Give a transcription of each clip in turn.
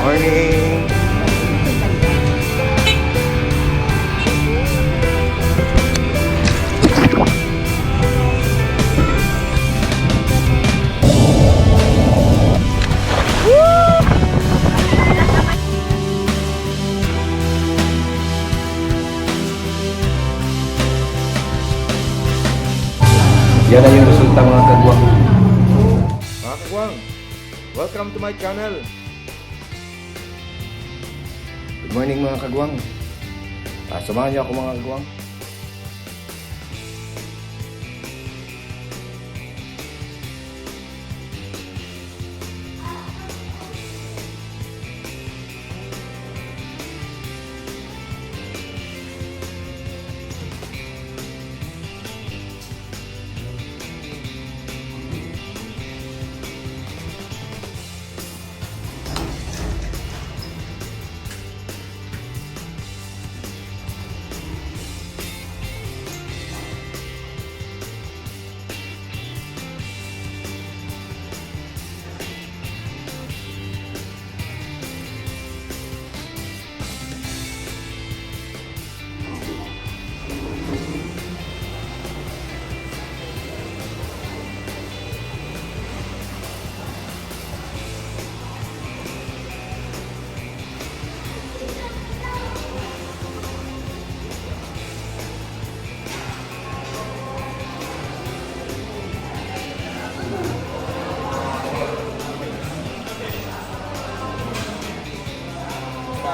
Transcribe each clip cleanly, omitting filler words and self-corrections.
Morning. Yan na yung resulta, mga kagwang. Mga kagwang, welcome to my channel. Good morning, mga kagwang. Samahan niyo ako, mga kagwang.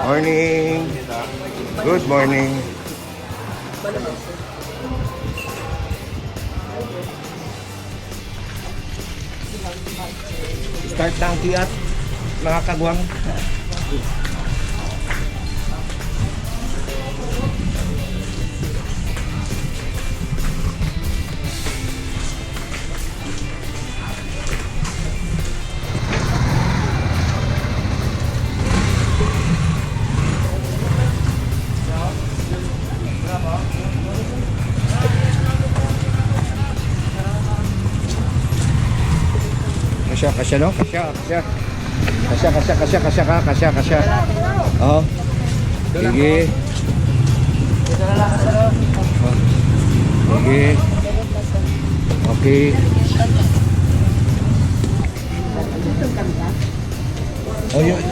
Morning. Good morning. Start na ang kiat, mga kagwang. Kasya, kasya, no? Kasya, kasya. Kasya, kasya, kasya, kasya ka, kasya, kasya. Oo. Sige. Oh. Sige. Okay. Oh, yun.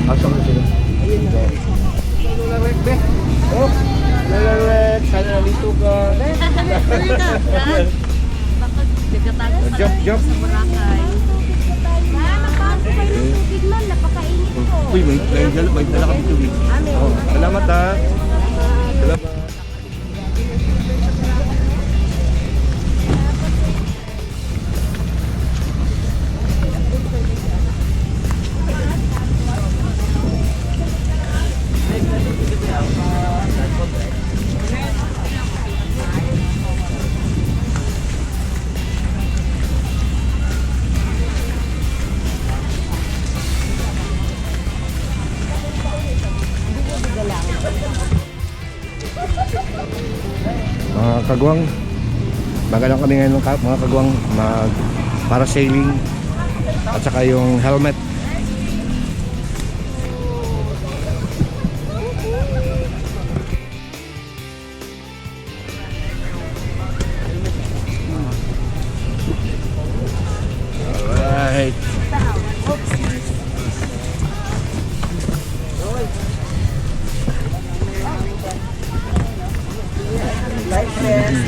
Asa ka sila? Lola Rek, be. Oh, Lola Rek, sana nalito ka. Jump, jump. Sa Boracay. Ma, magbago kayo ng tubig, ma'am. Napakainit po. Uy, may dala kami tubig. Oh, salamat ha. Salamat. Mga kagwang, magalang kami ngayon, mga kagwang, mag parasailing at saka yung helmet.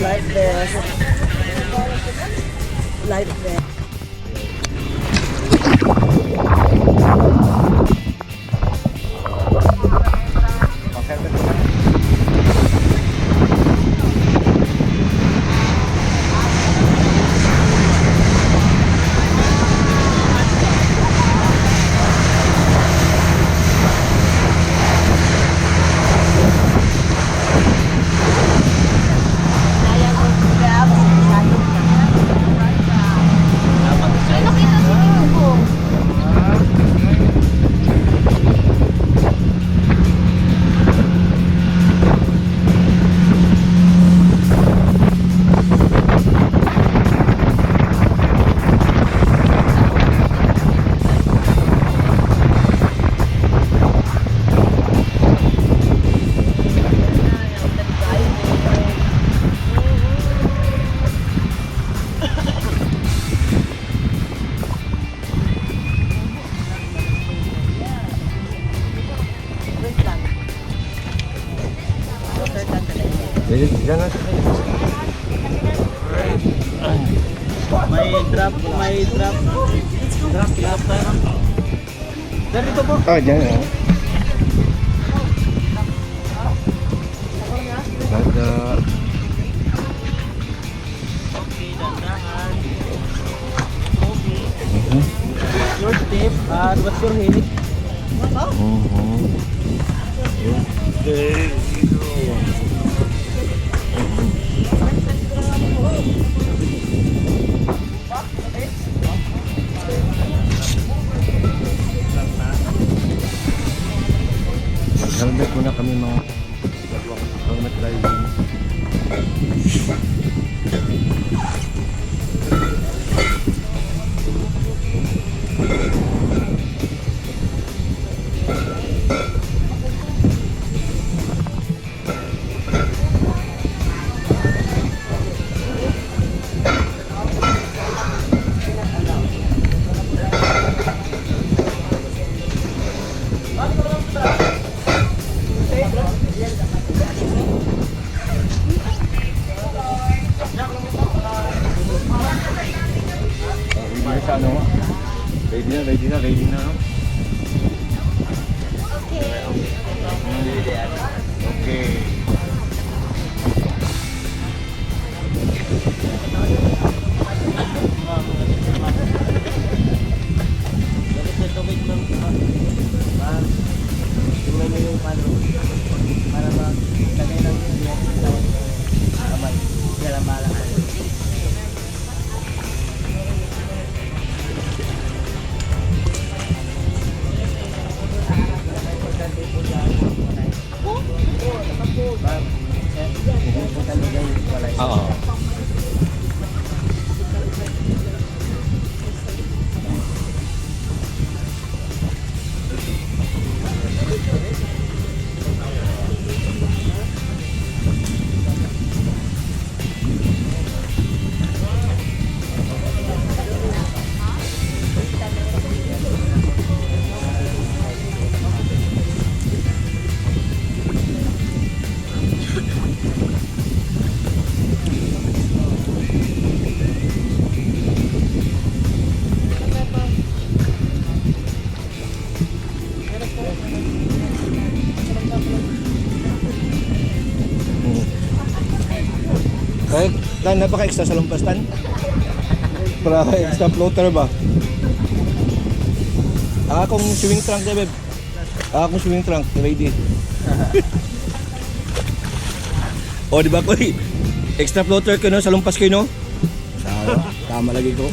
Life vest. Life vest. Ay, nakita si Tito ko. Wait lang. Diyan na. May drop, may drop. Drop, drop tayo. Sir, dito po. Ah, diyan ah. Ganda. Okay, dandahan. Okay. Your tip and what's your height? There you go. Mag-helmet muna kami, mga helmet driving. Ready na sa ano? Ready na, ready na, ready na. No? Okay. Okay. Bakit sa tubig, ma'am? Ma'am, tingnan niyo yung ano, para maglagay lang yung net sa kamay. Kaya lang bahala kayo. Importante po dyan, walay. Ma'am, sir, importante dyan yung walay. Oo. Kahit tan napaka-extra sa lumpas tan. Para extra floater ba? Ah, akong swimming trunk eh, babe. Ah, akong swimming trunk ready. O, di ba ko? Extra floater ko no sa lumpas ko no? Tama, tama lagi ko.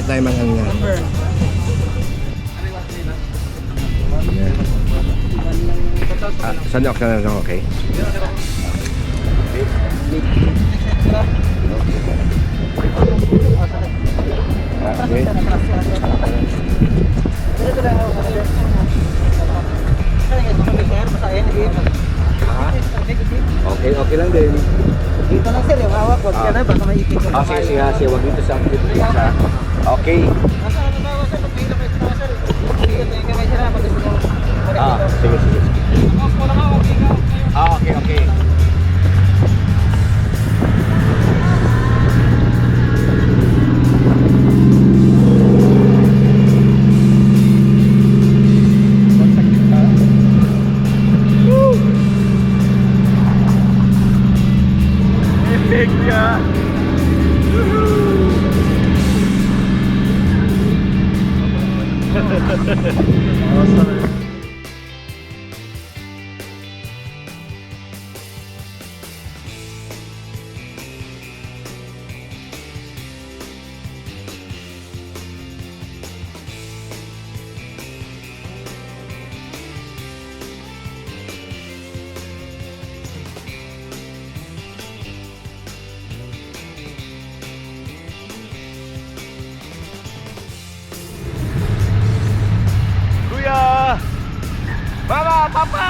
Tayo mga nga. Number. Yeah. Ah, saan okay na lang, okay? Okay. Ah, okay, okay lang din. Dito lang sir, yung hawak, wag ka na, baka maipit yung Ah, sige, sige, sige, wag dito sa dito sa. Okay. Nasa ano ba, sir, pag mahilo kayo sa taas, sir. Dito yung kamay sir, pag gusto mo. Ah, sige, sige, sige. Ah, okay, okay. Epic ya! Kuya! Mama! Papa!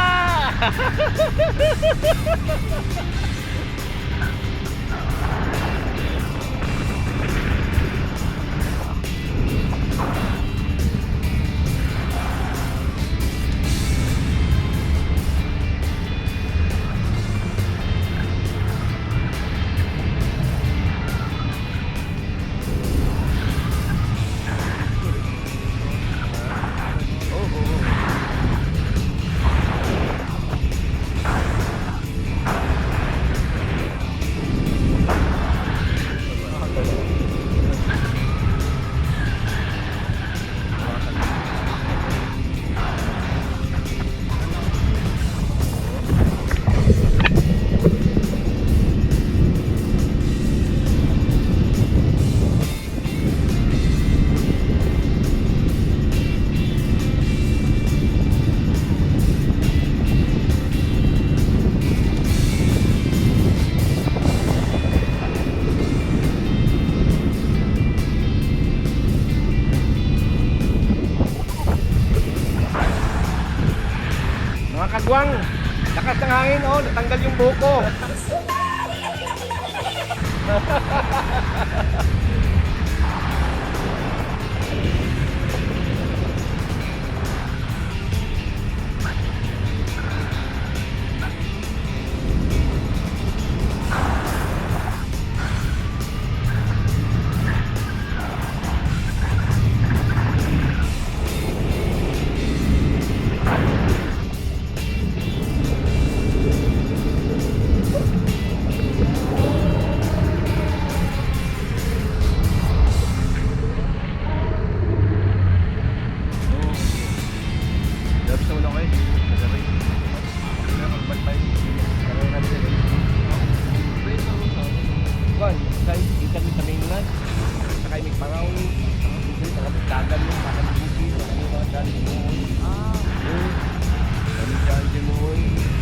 Mga kagwang, lakas ng hangin, oh, natanggal yung buhok ko. Labs naman ako eh. Kuan, sa ikan mi sa mainland, sa kay Paraw, sa kami dagan mo, sa kami bukid, sa kami mga challenge mo. Ah. Kami challenge mo.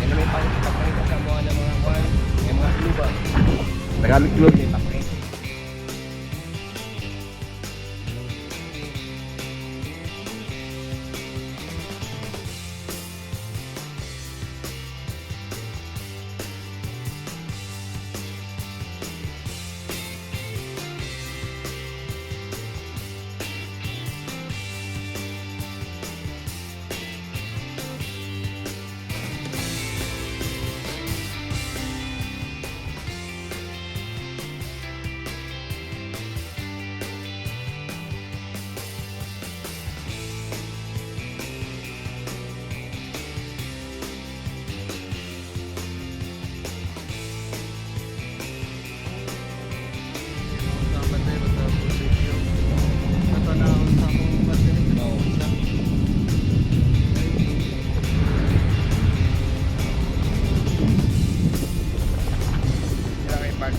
Yan na may pangipapakita sa mga ng mga kuan, may mga clue ba? Tagalog clue, may papakita. Sila kay pag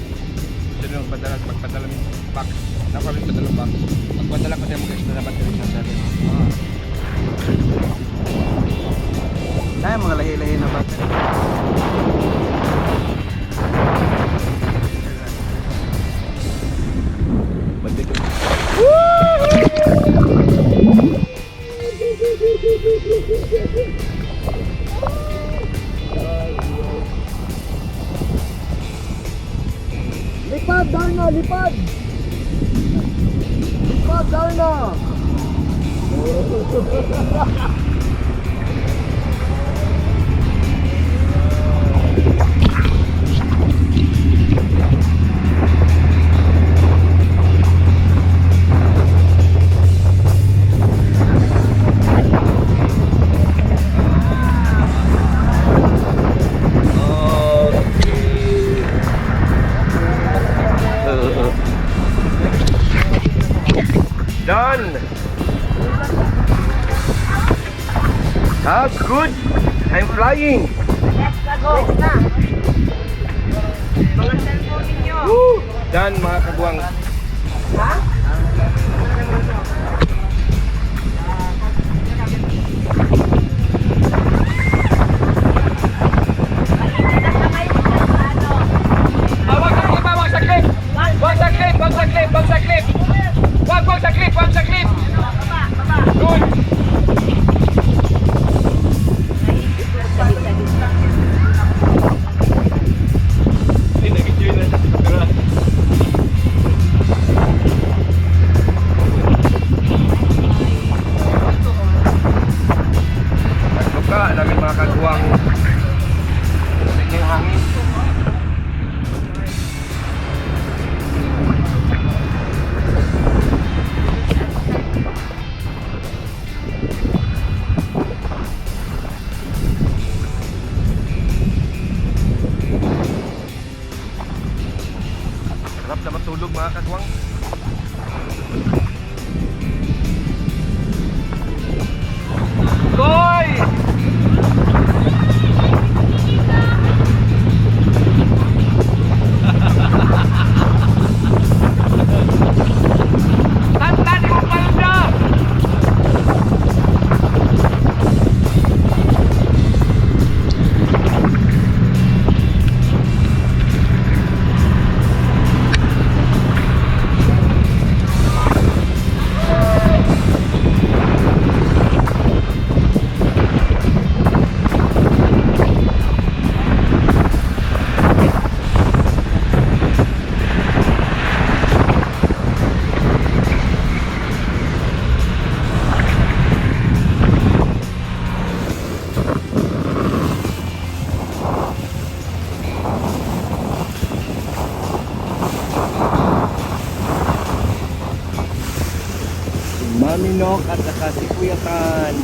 sila magpadala magpadala ng box. Ako kami padala box. Magpadala Pati mo extra battery sa sabi. Kaya mga lahi-lahi na battery. Balik. Lipad, Darna! Lipad! Lipad, Darna! Okay. Done. Ah, good. I'm flying. Let's na. Mga cellphone ninyo. Woo! Done, mga kagwang. Ha? Ah, wag sa clip, ah, wag sa clip. Wag sa clip, wag sa clip, wag sa clip. Wag, wag sa clip, wag sa clip. Good. Hindi, nag-enjoy na siya sa camera. Nagluka namin, mga kagwang. Lamig na yung hangin. Sarap na matulog, mga kagwang. Koy! Tantan mo palda. Si Mami Nok at saka si Kuya Tan.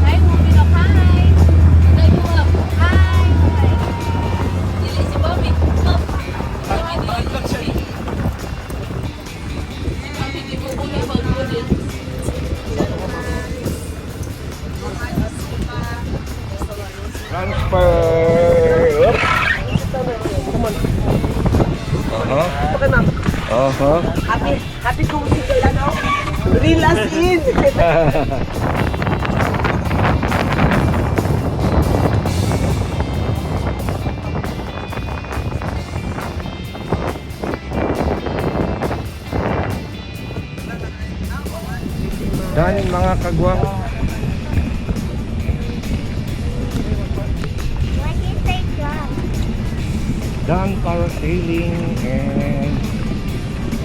Hi, Mumino. Hi. Hi. Dili si Bobby. Bobby, dili. Si Bobby, di mo muna magbulit. Transfer! Up. Aha. Aha. Happy, happy kung single ano? Reel as in! Done, mga kagwang. Why do you say done? Done parasailing and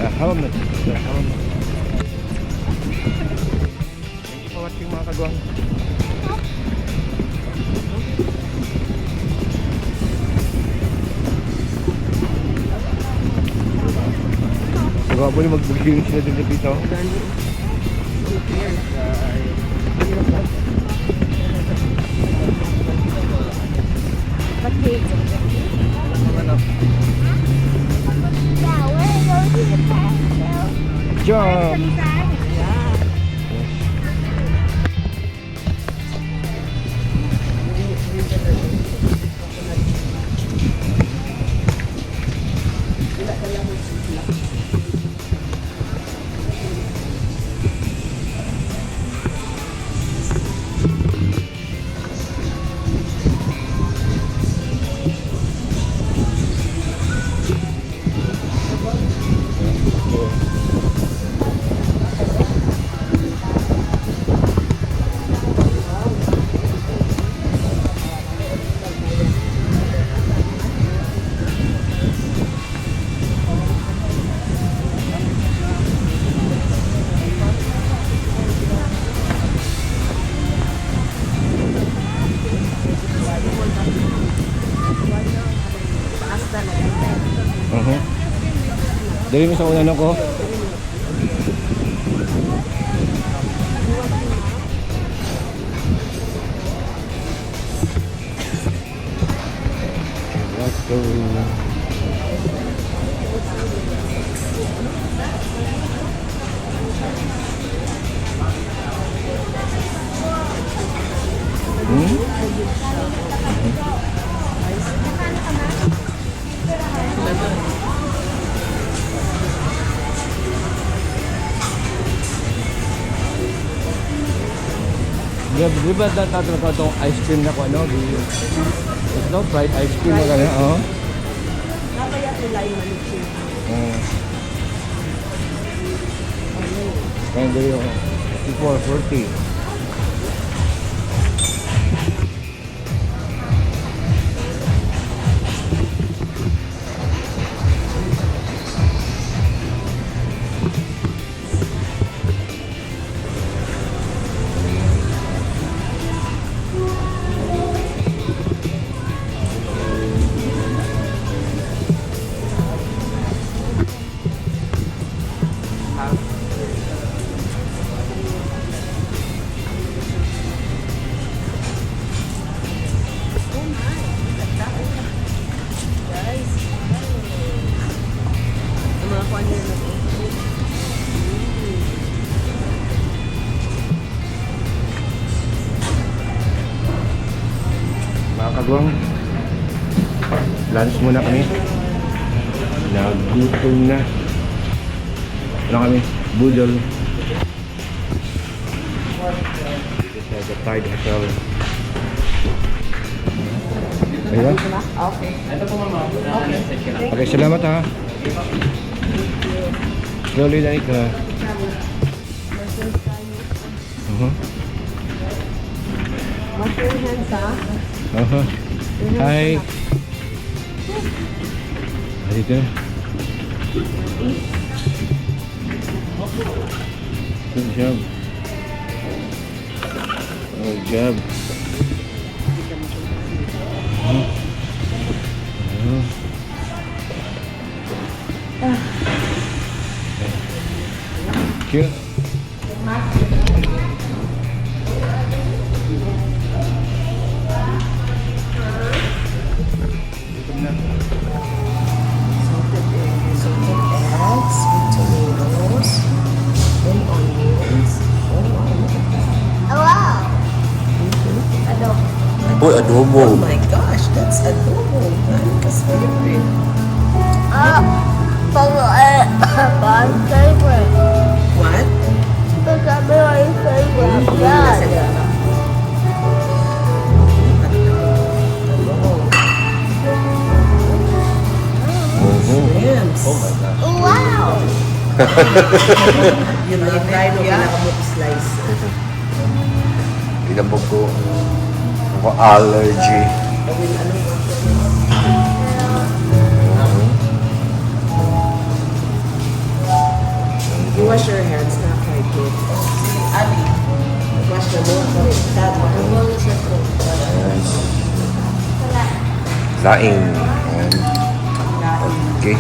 a helmet. The helmet. Thank you for watching, mga kagwang. Gwapo yung magbuging sila dito dito. Yeah, we're going to the park. Jump! Uh-huh. Dali mo sa una ko. Let's go. Hmm? Di ba tatanong ko itong ice cream na ko ano? It's no fried ice cream na gano'n, oo. Nakaya ko lime manicure. Oo. Kaya dali ako. 54, 40. Guys. Ang mga kuwan nila na to. Mga kagwang, lunch muna kami. Nagutom na. Ano kami? Budol. Dito sa The Tide Hotel. Ayun. Okay. Ito po ma'am. Okay. Okay, salamat ha. Slowly like Wash your hands, ha? Hi. Ah, dito na. Good job. Good job. Cute. Salted egg, salted eggs with tomatoes and onions. Oh, wow, look at that. Wow. Uy, adobo. Oh my gosh, that's adobo. Anika's favorite. My favorite. What? That's my favorite. Yeah. Adobo. Shrimps. Oh my gosh. Wow. You like it? Yeah. Slice. Pinabog ko. Ako allergy. You wash your hands na kay good. Abi, wash na mo. Sorry, Dad, Laing. Ayan. Okay.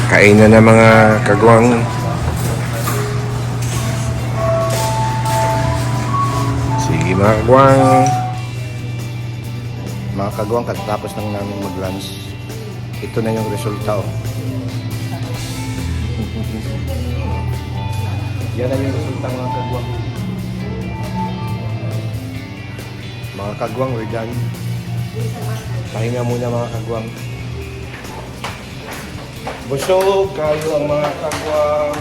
Kainan na, mga kagwang. Sige, mga kagwang. Mga kagwang, katatapos lang namin mag-lunch. Ito na yung resulta, oh. Yan na yung resulta, mga kagwang. Mga kagwang, we're done. Pahinga muna, mga kagwang. Busog kayo ang mga kagwang.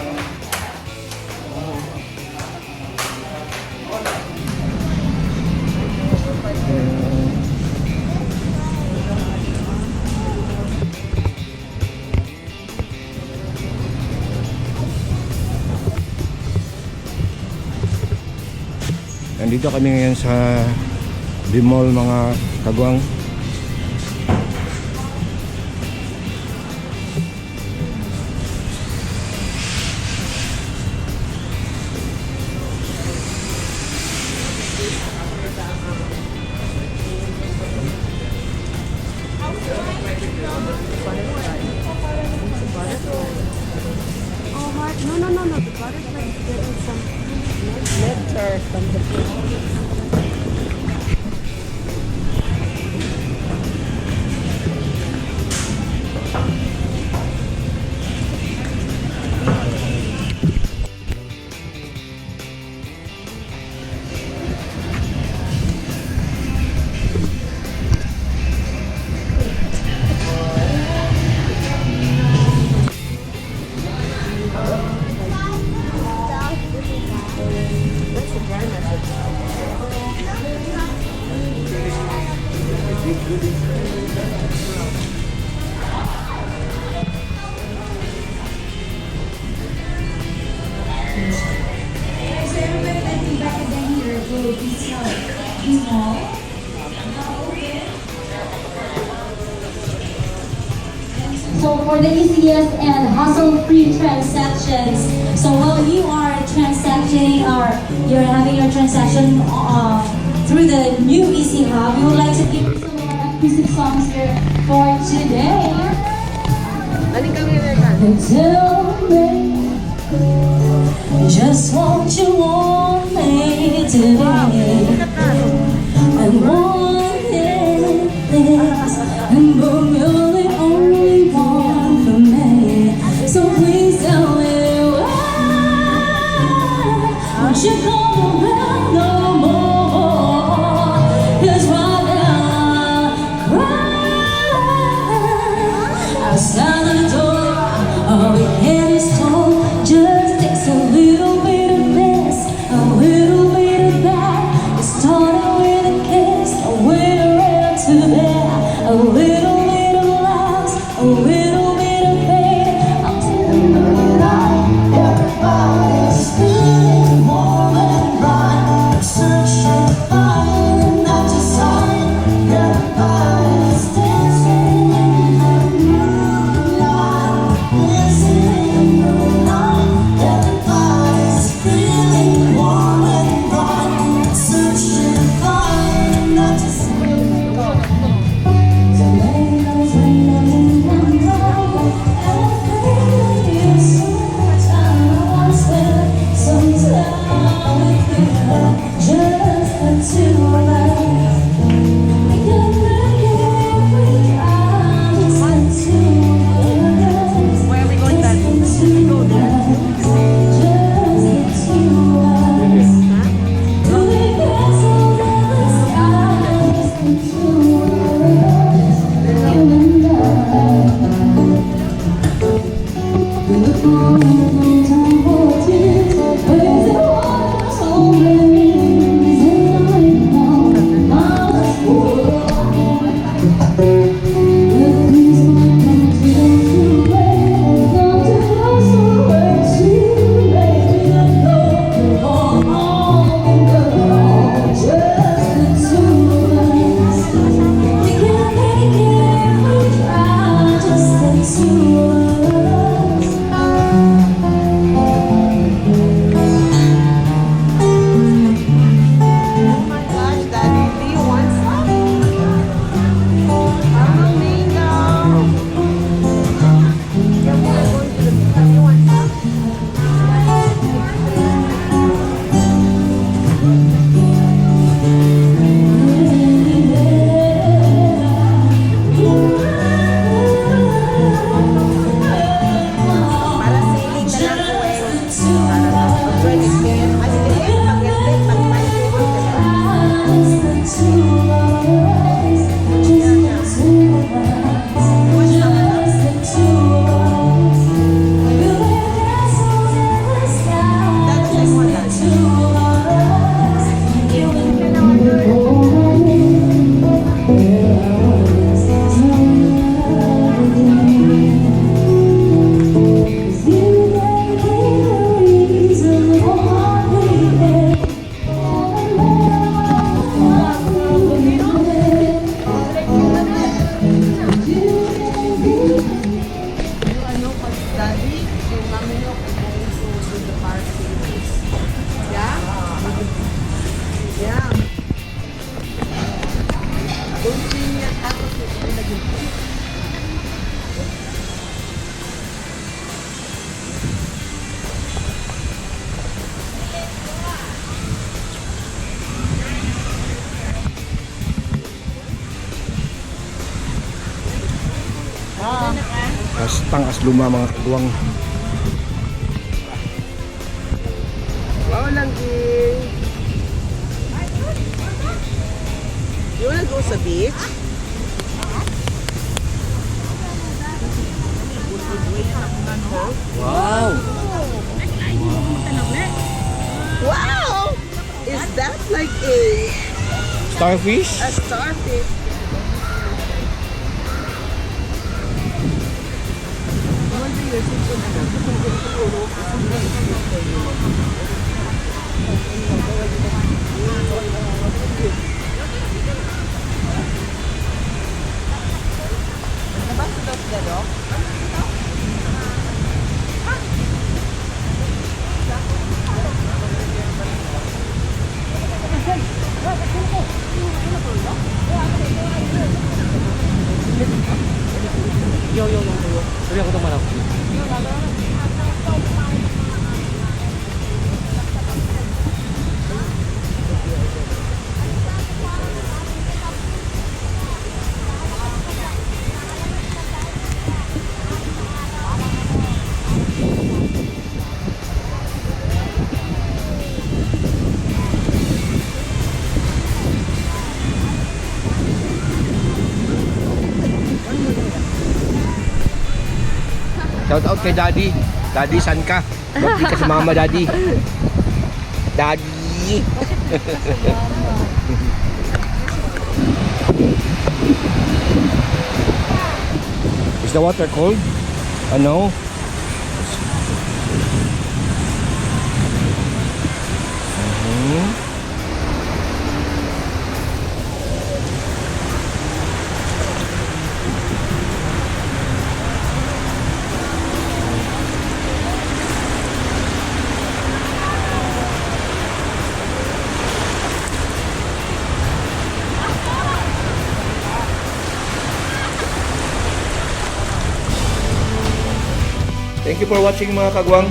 Nandito kami ngayon sa Bimol, mga kagwang. Oh, heart. No. The butterfly is getting some Nectar from the That's a dry message. So everybody, let's be back again here at Globe Beach Mall. So for the easiest and hassle-free transactions, so while you are transacting or you're having your transaction through the new Easy Hub, we would like to give you some of our exclusive songs here for today. And tell me just what you want me to be. And what it is, and but you're the only one for me. So please tell me why won't you come around no more? 'Cause right now I'm crying outside the door of a candy store. Just takes a little bit of this, a little bit of that. It started with a kiss, a went to there. A little bit of laughs, a little bit of pain. I'm telling you, everybody's feeling warm and bright. Tangas Luma, mga kagwang. Wow, Langgi. You wanna go sa beach? Wow! Wow! Is that like a Starfish? a starfish? Shout out kay Daddy. Daddy, san ka? Ba't di ka sumama, Daddy? Daddy! Is the water cold? Ano? Thank you for watching, mga kagwang.